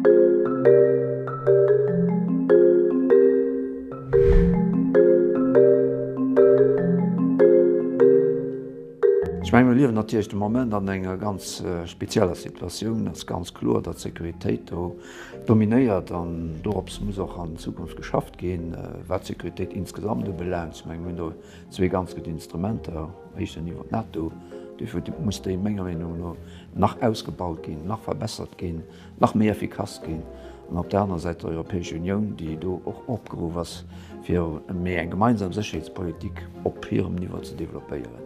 Ech menge mir liewen natierlech de Moment an enger ganz spezieller Situatioun. Et ass ganz kloer, datt d'Sécuritéit do dominéiert an dorops muss och an Zukunft geschafft ginn, wat d'Sécuritéit insgesamt ubelaangt. Ech menge mir hunn do zwee ganz gutt Instrumenter, éischter Niveau d'NATO, duerfir muss déi menger Meenung no nach ausgebaut ginn, nach verbessert ginn. nach méi effikass ginn, an op der anerer Säit d'Europäesch Unioun, déi do och opgeruff ass, fir méi eng gemeinsam Sécherheetspolitik op hirem Niveau ze developpéieren.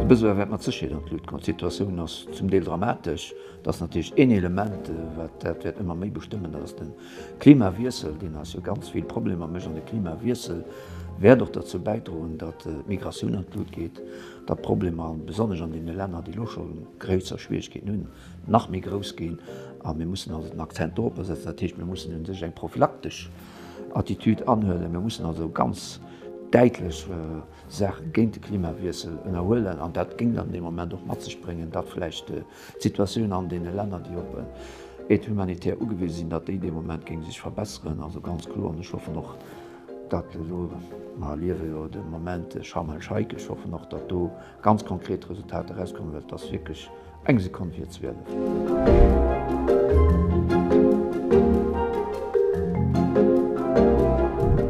De Besoin wäert mat Sécherheet an d'Lut goen. D'Situatioun ass zum Deel dramatesch. Dat ass natierlech een Element, wat dat wäert ëmmer méi bestëmmen, dat ass de Klimawiessel, deen eis jo ganz vill Problemer mécht. An de Klimawiessel wäert och derzou bäidroen, datt d'Migratioun an d'Lut geet, datt d'Problemer, besonnesch an deene Länner, déi elo scho gréisser Schwierigkeeten hunn, nach méi grouss ginn. A mir mussen also den Akzent doropper setzen. Dat heescht, mir mussen u sech eng prophylaktesch Attitüd anhuelen. Mir mussen also ganz däitlech Saache géint de Klimawiessel ënnerhuelen. An dat géing dann dee Moment och mat sech bréngen, datt vläicht d'Situatioun an deene Länner, déi op Aide humanitaire ugewise sinn, datt déi dee Moment géing sech verbesseren. Also ganz kloer, an ech hoffen och, datt elo, mer erliewe jo de Moment Scharm el-Scheik, ech hoffen och, datt do ganz konkret Resultater erauskommen, well et ass wierklech eng Sekonn vir 12.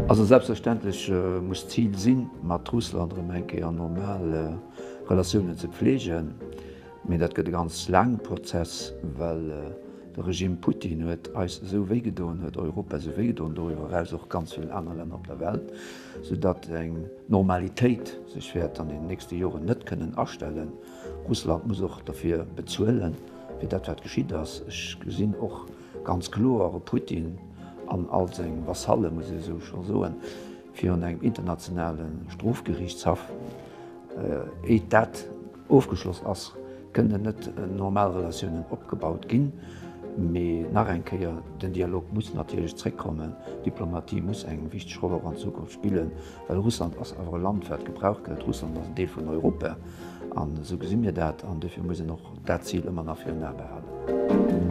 Also selbstverständlech muss d'Zil sinn, mat Russland erëm eng Kéier normal Relatiounen ze pflegen. Mee dat gëtt e ganz laange Prozess, well de Regime Putin huet eis esou wéi gedoen, huet Europa esou wéi gedoen, doriwwer eraus och ganz vill aner Länner op der Welt, soudatt eng Normalitéit sech wäert an den nächste Joren net kënnen astellen. Russland muss och derfir bezuelen, fir dat wat geschitt ass. Ech gesinn och ganz kloer e Putin an all seng Vasallen, muss ee esou scho soen, virun engem internationale Strofgeriichtshaff. Éit dat ofgeschloss ass, kënnen net normal Relatiounen opgebaut ginn. Mee nach eng Kéier, den Dialog muss natierlech zréckkommen. D'Diplomatie muss eng wichteg Roll och an Zukunft spillen, well Russland ass awer e Land, wat gebraucht gëtt. Russland ass en Deel vun Europa an esou gesi mir dat. An dofir muss een och dat Zil ëmmer nach virun Ae behalen.